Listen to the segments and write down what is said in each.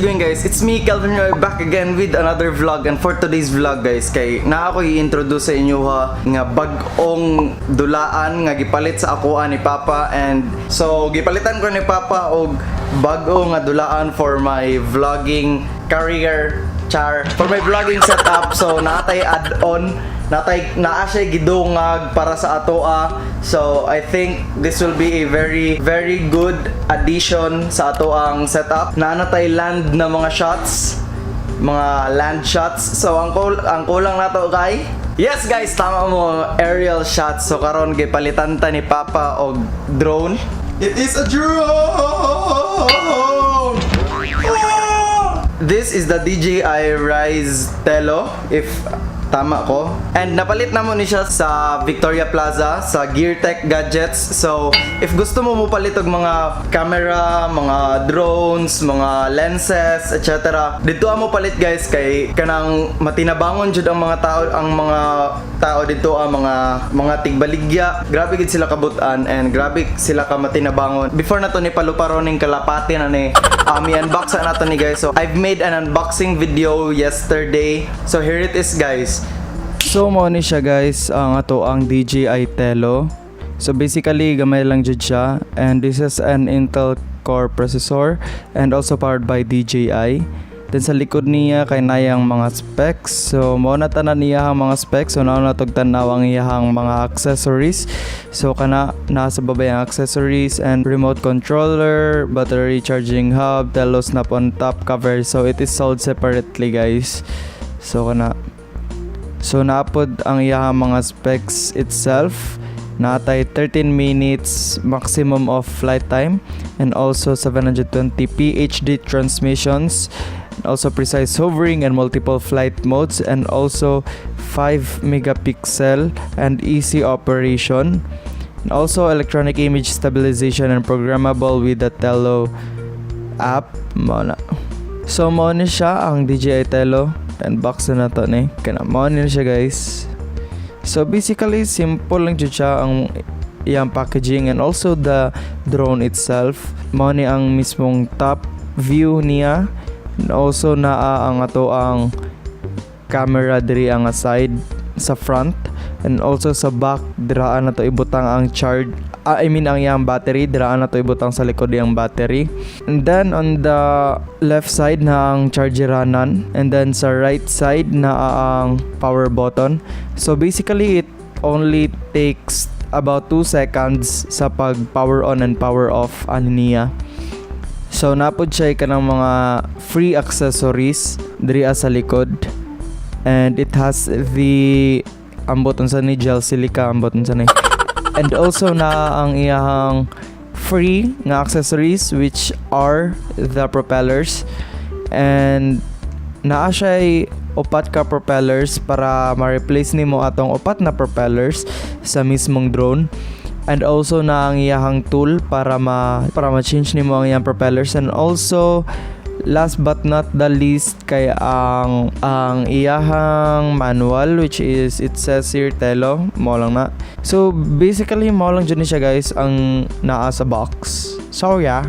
Going, guys? It's me, Calvin Roy, back again with another vlog. And for today's vlog, guys, kay na ako i-introduce sa inyo ha nga bag-ong dulaan nga gipalit sa akoa ni Papa. And so gipalitan ko ni Papa og bag-o nga dulaan for my vlogging career, char, for my vlogging setup. So naa tay add-on, natay naa siya gidungag para sa atoa. So I think this will be a very, very good addition sa ato ang setup. Naa na tay land na mga shots, mga land shots. So ang kulang nato kay, yes guys, tama mo, aerial shots. So karon gipalitan ta ni Papa og drone. It is a drone! Ah! This is the DJI Rise Tello, if tama ko. And napalit na mo ni siya sa Victoria Plaza, sa GearTech Gadgets. So, if gusto mo mopalit og mga camera, mga drones, mga lenses, etc., dito mo palit, guys, kay kanang matinabangon jud ang mga tao dito, ang mga tigbaligya. Grabe gid sila kabutan and grabe sila ka matinabangon. Before na to ni paluparon ning kalapati na ni i-unbox na nato ni, guys. So I've made an unboxing video yesterday. So here it is, guys. So mo ni siya, guys, ang ato ang DJI Tello. So basically gamay lang jud siya and this is an Intel Core processor and also powered by DJI. Then sa likod niya kay nayang mga specs. So mao na tanan niya ang mga specs. So naa na tog tan-aw ang iyahang mga accessories. So kana nasa babay ang accessories and remote controller, battery charging hub, Tello snap on top cover. So it is sold separately, guys. So kana. So naapod ang iyahang mga specs itself. Natay 13 minutes maximum of flight time and also 720p HD transmissions and also precise hovering and multiple flight modes and also 5 megapixel and easy operation and also electronic image stabilization and programmable with the Tello app. Mao na. So mao ni siya ang DJI Tello. Unbox na to ni. Kana mao ni siya, guys. So basically simple lang jud siya ang iyang packaging and also the drone itself. Mao ni ang mismong top view niya and also naa ang ato ang camera diri ang side sa front and also sa back diraan na to ibutang ang charge, I mean, ang iyang battery. Diraan na to ibutang sa likod iyang battery. And then on the left side na ang chargeranan and then sa right side na ang power button. So basically it only takes about 2 seconds sa pag power on and power off ani niya. So napod siya kanang mga free accessories diri sa likod and it has the, ambot unsa ni, gel silica, ambot unsa ni, and also na ang iyahang free nga accessories, which are the propellers, and naa siya upat ka propellers para ma-replace nimo atong upat na propellers sa mismong drone, and also na ang iyahang tool para ma-change nimo ang iyang propellers, and also last but not the least kay ang iyahang manual, which is it says here Tello. Mo lang na. So basically mo lang jud ni siya, guys, ang naa sa box. So yeah,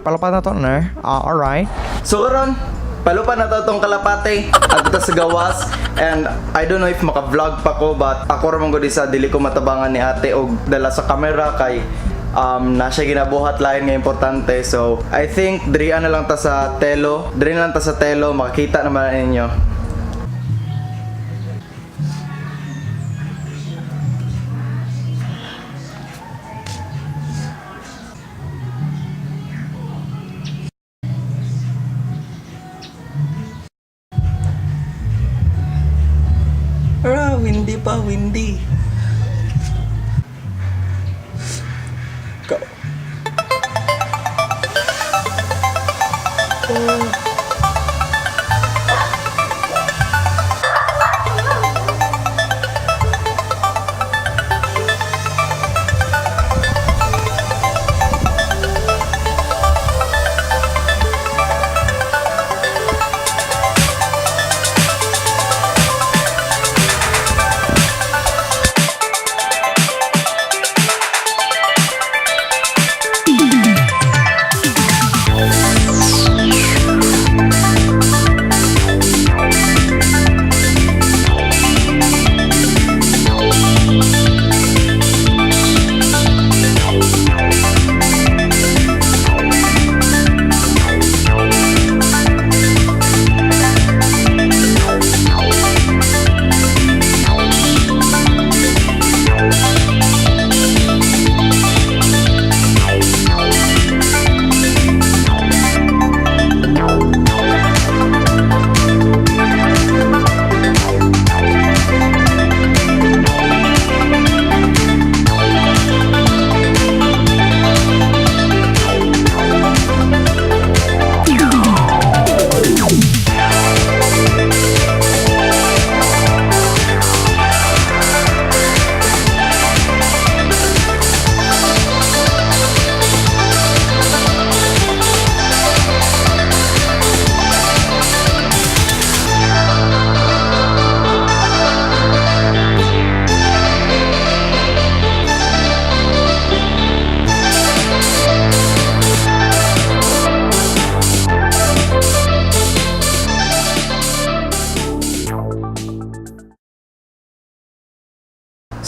palupad na to na. Alright. So karon palupa na to tong kalapate at sa gawas and I don't know if maka-vlog pa ko, but ako ra man gud isa dili ko matabangan ni ate og dala sa camera kay na siya ginabuhat lain nga importante. So I think diri na lang ta sa Tello, diri na lang ta sa Tello, makakita naman ninyo. Ara, windy pa, windy. Go. Oh.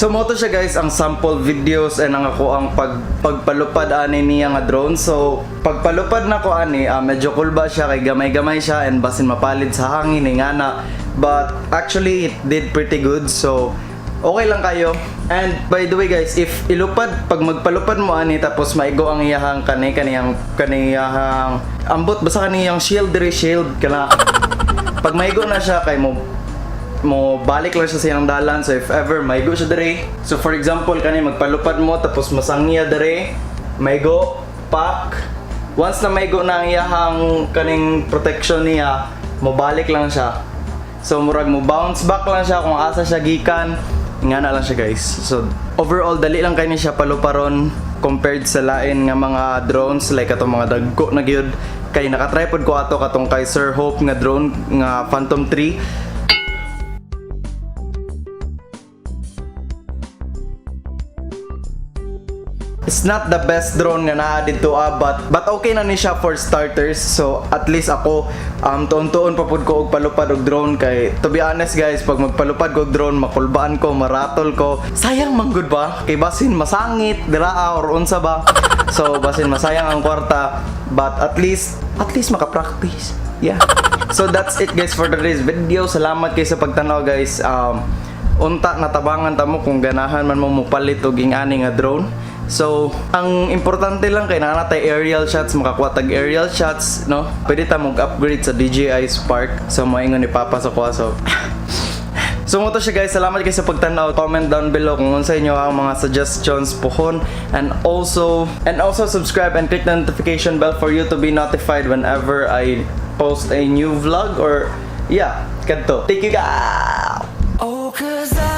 So mao to siya, guys, ang sample videos and ang ako ang pagpalupad ani niya nga drone. So pagpalupad na ko ani, medyo kulba siya kay gamay-gamay siya and basin mapalid sa hangin eh, nga na. But actually it did pretty good. So okay lang kayo. And by the way, guys, if ilupad, pag magpalupad mo ani tapos maigo ang iyahang kani kaniyang kaniyahang ambot basta kaniyang shield diri, shield kana. Pag maigo na siya kay mo mo balik lang siya sa iyang dalan. So if ever maigo siya diri, so for example kani magpalupad mo tapos masangya diri, maigo pak, once na maigo na ang iyahang kaning protection niya, mo balik lang siya. So murag mo bounce back lang siya kung asa siya gikan. Nga na lang siya, guys. So overall dali lang kay ni siya paluparon compared sa lain nga mga drones, like atong mga dagko na gyud, kay naka-tripod ko ato katong kay Sir Hope nga drone nga Phantom 3. It's not the best drone nga naa dito ah, but okay na ni siya for starters. So at least ako tuon-tuon pa pud ko og palupad og drone kay to be honest, guys, pag magpalupad ko og drone, makulbaan ko, maratol ko. Sayang man gud ba? Kay basin masangit dira ah, or unsa ba? So basin masayang ang kwarta, but at least maka-practice. Yeah. So that's it, guys, for today's video. Salamat kay sa pagtanaw, guys. Unta natabangan ta mo kung ganahan man mo mopalit og ing-ani nga drone. So, ang importante lang kay naa tay aerial shots, makakuha tag aerial shots, no? Pwede ta mag-upgrade sa DJI Spark. So, moingon ni Papa sa kuha. So, mao to siya, guys. Salamat kayo sa pagtanaw. Comment down below kung unsa inyo ang mga suggestions pohon and also subscribe and click the notification bell for you to be notified whenever I post a new vlog or yeah, kadto. Thank you, guys. Oh, 'cause I